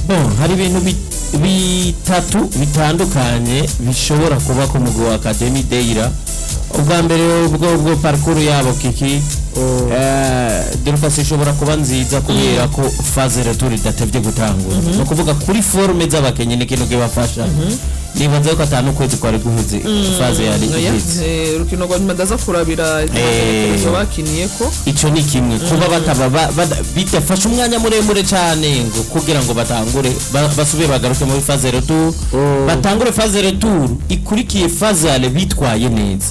Bon, hari ibintu bitatu bitandukanye bishobora kuba ku mugwi wa Academy Deira. Ubwa mbere, ubwo parcours yabo, kiki Dorcas, ishobora kuba nziza kubera ko phase retour idatevye gutangura. Ni ukuvuga kuri forme z'abakinyi ni ikintu kibafasha. Nibaza yuko atanu ukwezi kwari guheze phase yari Oya, iheze. Urukino rwa nyuma ndaza kurabira izo bakiniye ko. Ico ni kimwe, kuba bataba bidafashe umwanya muremure cyane ngo kugira ngo batangure basubire bagaruke muri phase retour, batangure phase retour ikurikiye phase aller bitwaye neza.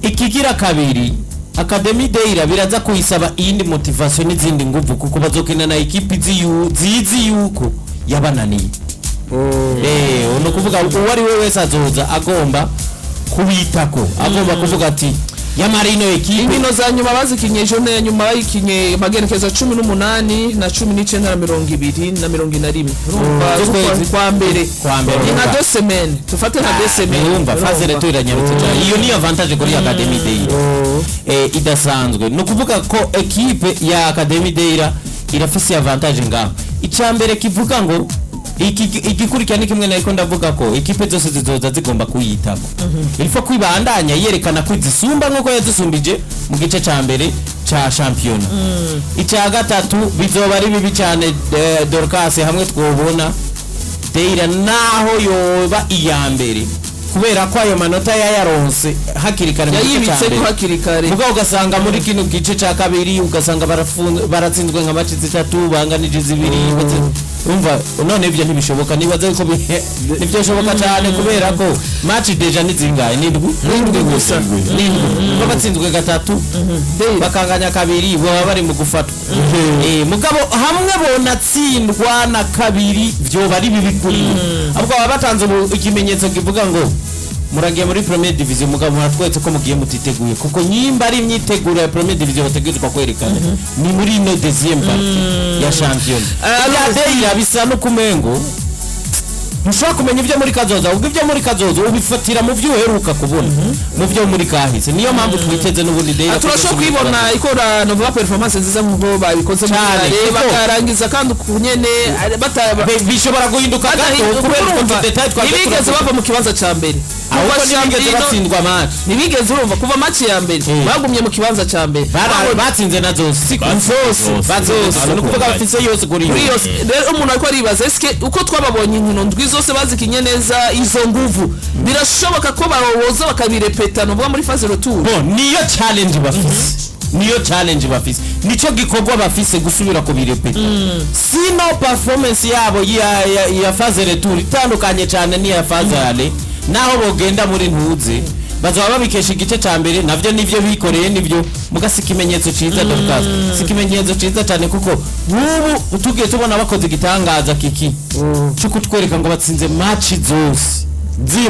Ikigira kabiri, Academy Deira biraza kuyisaba iyindi motivation n'izindi nguvu, kuko bazokina na ekipi zizi yuko yabananiye. Ni ukuvuga uwo ari we wese azoza agomba kubitako, agomba kuvuga ati yamara ino ekipe. Inkino za nyuma bazikinye ejo ya nyuma, bayikinye amagenekezo 18 na 19 na 20 na 41, urumva Z'ukwezi. kwa mbere. Kwa mbere, Ni nka urumva. 2 semaines, tufate nka 2 semaines. Urumva phase retour iranyarutse cyane. Iyo niyo avantage kuri Academy Deira idasanzwe. Ni ukuvuga ko ekipe ya Academy Deira irafise avantage ngaho. Icya mbere kivuga ngo igikurikira ni kimwe nariko ndavuga ko ekipe zose zizoza zigomba kuyitako. Il faut kwibandanya yerekana ko izisumba nk'uko yazisumbije mu gice ca mbere ca shampiyona. Icya gatatu, bizoba ari bibi cyane, Dorcas, hamwe twobona Deira naho yoba iya mbere, kubera ko ayo manota yayaronse hakiri kare mu gice ca Yayibitse mbere, ko hakiri kare. Mugabo ugasanga muri kino gice ca kabiri ugasanga baratsinzwe nka match zitatu, banganije zibiri. Umva none ivyo ntibishoboka. Nibaza yuko ntivyoshoboka cyane, kubera ko match déjà ni zingahe? Ni indwi, N'indwi gusa. ni indwi. Kuba batsinzwe gatatu, bakanganya kabiri, baba bari mu gufatwa. Mugabo hamwe bonatsindwa na kabiri vyoba ari bibi kuri bo, ahubwo baba batanze ubu ikimenyetso kivuga ngo muragiye muri première division, mugabo muratweretse ko mugiye mutiteguye, kuko nyimba ari imyiteguro ya première division bategerezwa kwerekana ni muri ino deuxième partie ya championnat. Ya Deira bisa no kumengo ntushobora kumenya ibyo muri kazoza, ubwo ibyo muri kazoza ubifatira mu byo uheruka kubona, mu byo muri kahise. Niyo mpamvu twiteze n'ubundi Deira. Turashobora kuyibona ikora novuga performance nziza nk'uko babikoze muri Cyane, aller, bakarangiza kandi ku nyene Bishobora guhinduka gato kubera utwo urumva, tudétails twagiye ntibigeze turavuga. bava mu kibanza ca mbere. Ahubwo Kuva ntibigeze batsindwa match. Ntibigeze, urumva, kuva match ya mbere bagumye mu kibanza ca mbere. Batsinze na zose, siko? Zose. Batsinze Zose. zose, ni ukuvuga bafise yose kuri Kuri yo. yose. Rero umuntu ariko aribaza: eske uko twababonye inkino ndwi zose bazikinye neza, izo nguvu birashoboka ko bawoza bakabirepeta nuvuga muri phase retour? Bon, niyo challenge bafise, niyo challenge bafise, nico gikorwa bafise, gusubira kubirepeta. Sino performance yabo ya phase retour itandukanye cyane n'iya phase aller, naho bogenda muri ntuze bazaba babikesha igice ca mbere, navyo nivyo bikoreye nivyo. Muga si ikimenyetso ciza, Dorcas, si ikimenyetso ciza cyane, kuko nk'ubu tugiye tubona bakoze igitangaza kiki cyo kutwereka ngo batsinze match zose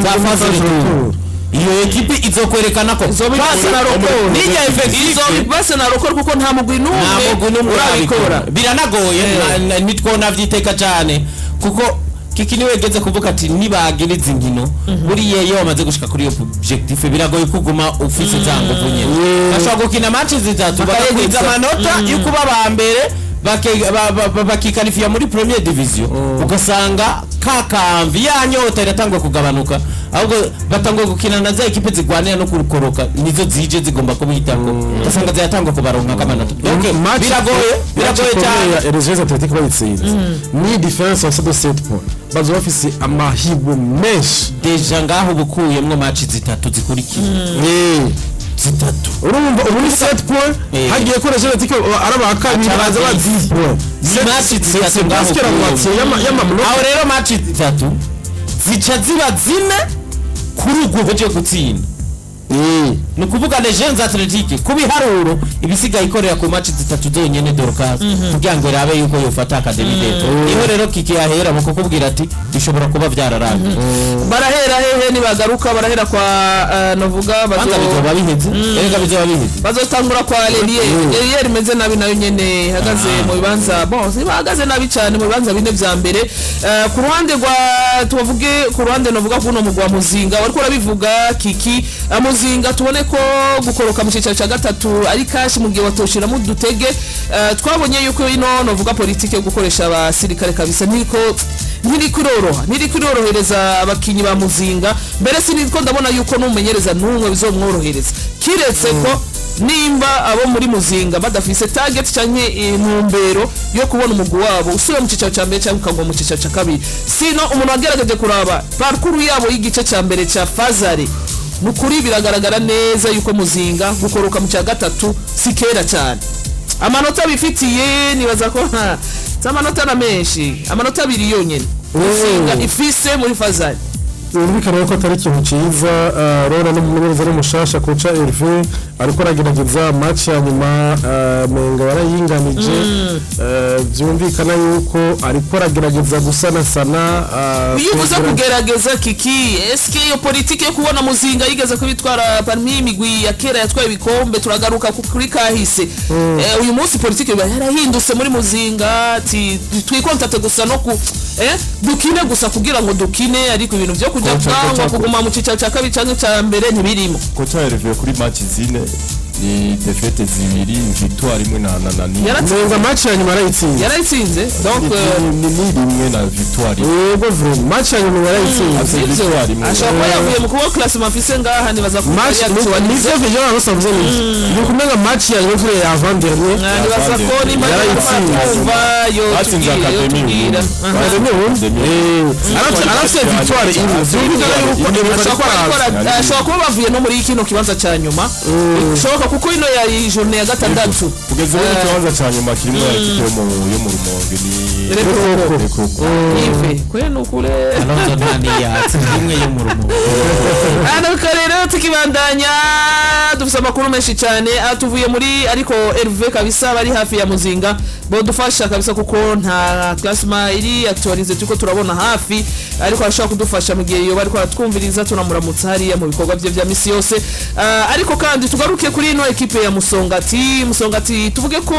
za phase retour, iyo ekipe izokwerekana ko Base na record. nijya effectif. Izo base na record, kuko nta mugwi Nta mugwi n'umwe n'umwe urabikora. urabikora. Biranagoye, nitwo navyiteka cyane, kuko kiki niwe yageze kuvuga ati nibagira izi nkino, buriya iyo wamaze gushika kuri iyo objectif biragoye kuguma ufise za nguvu nyene. Bashobora gukina match zitatu bakakwiza Bakayegutsa. amanota yo kuba ba mbere, bakikalifiya muri première division, ugasanga kakamvi ya nyota iratangwa kugabanuka, ahubwo batangwa gukina na za ekipe zigwanira no kurukoroka, nizo zije zigomba kubitako, ugasanga ziratangwa kubaronka kamanota. Donc biragoye, biragoye cyane. Les Athletic bayitsinze ni différence ya de 7 points, bazoba bafise amahirwe menshi. Déjà ngaho uba ukuyemwo match zitatu zikurikira, zitatu. Urumva ubu ni 7 points. Hagiye ko les Athletic ari aba kabiri, Aca baza ba 10 points. Ni match zitatu ngaho Presque la ukuyemwo. moitié y'amanota. Aho rero match zitatu zica ziba zine kuri ubwo buryo gutsinda. Ni ukuvuga les Jeunes Athlétiques ku biharuro ibisigaye ikorera ku match zitatu zonyene, Dorcas, kugira ngo irabe yuko yofata Academy Deira. Niho rero kiki yahera mu kukubwira ati bishobora kuba vyararangiye. Barahera hehe nibagaruka? Barahera kwa novuga Kwanza bizoba biheze, erega bizoba biheze. Bazotangura kwa Lelier. Lelier imeze nabi nayo nyene, ihagaze mu bibanza, bon, bahagaze nabi cyane mu bibanza bine vya mbere. Ku ruhande rwa tubavuge, ku ruhande novuga kuno mugwa Muzinga wariko urabivuga kiki. Muzinga tubone ko gukoroka mu cyicaro cya gatatu ari kashi mu gihe watoshiramo udutege. Twabonye yuko ino novuga politike yo gukoresha abasirikare kabisa ntiriko ntiriko iroroha, ntiriko irorohereza abakinyi ba Muzinga. Mbere siniko ndabona yuko n'umumenyereza n'umwe bizomworohereza, kiretse ko nimba abo muri Muzinga badafise target canke intumbero yo kubona umugwi wabo usubira mu cicaro ca mbere cyangwa ukagwa mu cicaro ca kabiri. Sino umuntu wagerageje kuraba parcours yabo y'igice ca mbere ca phase aller, nukuri biragaragara neza yuko Muzinga gukoroka mu cya gatatu si kera cyane. Amanota bifitiye, nibaza ko si amanota na menshi, amanota 2 yonyene Muzinga ifise muri phase aller. Yumvikana ko atari ikintu cyiza. Rora n'umumenyereza n'umushasha, coach Hervé, ariko aragerageza. Match ya nyuma menga yarayinganije. Byumvikana yuko ariko aragerageza gusanasana Iyo uvuze kugerageza, kiki, eske iyo politike yo kubona Muzinga yigeze kubitwara parmi imigwi ya kera yatwaye ibikombe, turagaruka kuri kahise. Uyu munsi politike iba yarahindutse muri Muzinga, ati twikontate gusa no ku dukine gusa kugira ngo dukine, ariko ibintu byo kujya Koca- kwangwa kuguma mu cicaro cya kabiri canke cya mbere ntibirimo. Coach Hervé kuri match zine ni défaites zibiri, victoire imwe na ni Yaratsinze. Menga match ya nyuma yarayitsinze. Yarayitsinze, donc ni rimwe na victoire imwe. Yego, vraiment, match ya nyuma yarayitsinze. Afise Sivyo? victoire imwe. Ashobora kuba yavuye mu kuba classement afise ngaha, nibaza ko Match yari actualisé. nivyo vyo bavuze, nivyo ni ukumenga match ya nyuma kuri ya avant dernier. Nibaza ko nimba Yarayitsinze. twumva yo Batsinze tubwira yo Academy tubwira. ubu. Aha. Arafise victoire imwe, byumvikana yuko Hervé Ashobora ariko kuba ariko araza. ashobora kuba bavuye no muri kino kibanza cya nyuma, bishoboka kuko ino yari journée ya gatandatu. Kugeza ubu ikibanza cya nyuma kirimo ekipe yo mu Rumonge ni Rekoko. Rekoko. Ive kwe nukure. Alonso nta niyatsi imwe yo mu Rumonge. Ariko rero tukibandanya, dufite amakuru menshi cyane atuvuye muri, ariko Hervé kabisa bari hafi ya Muzinga bodufasha kabisa, kuko nta classement iri actualisé turiko turabona hafi, ariko arashobora kudufasha mu gihe yoba ariko aratwumviriza. Tunamuramutsa hariya mu bikorwa bye bya misi yose. Ariko kandi tugaruke kuri ino ekipe ya Musongati. Musongati tuvuge ko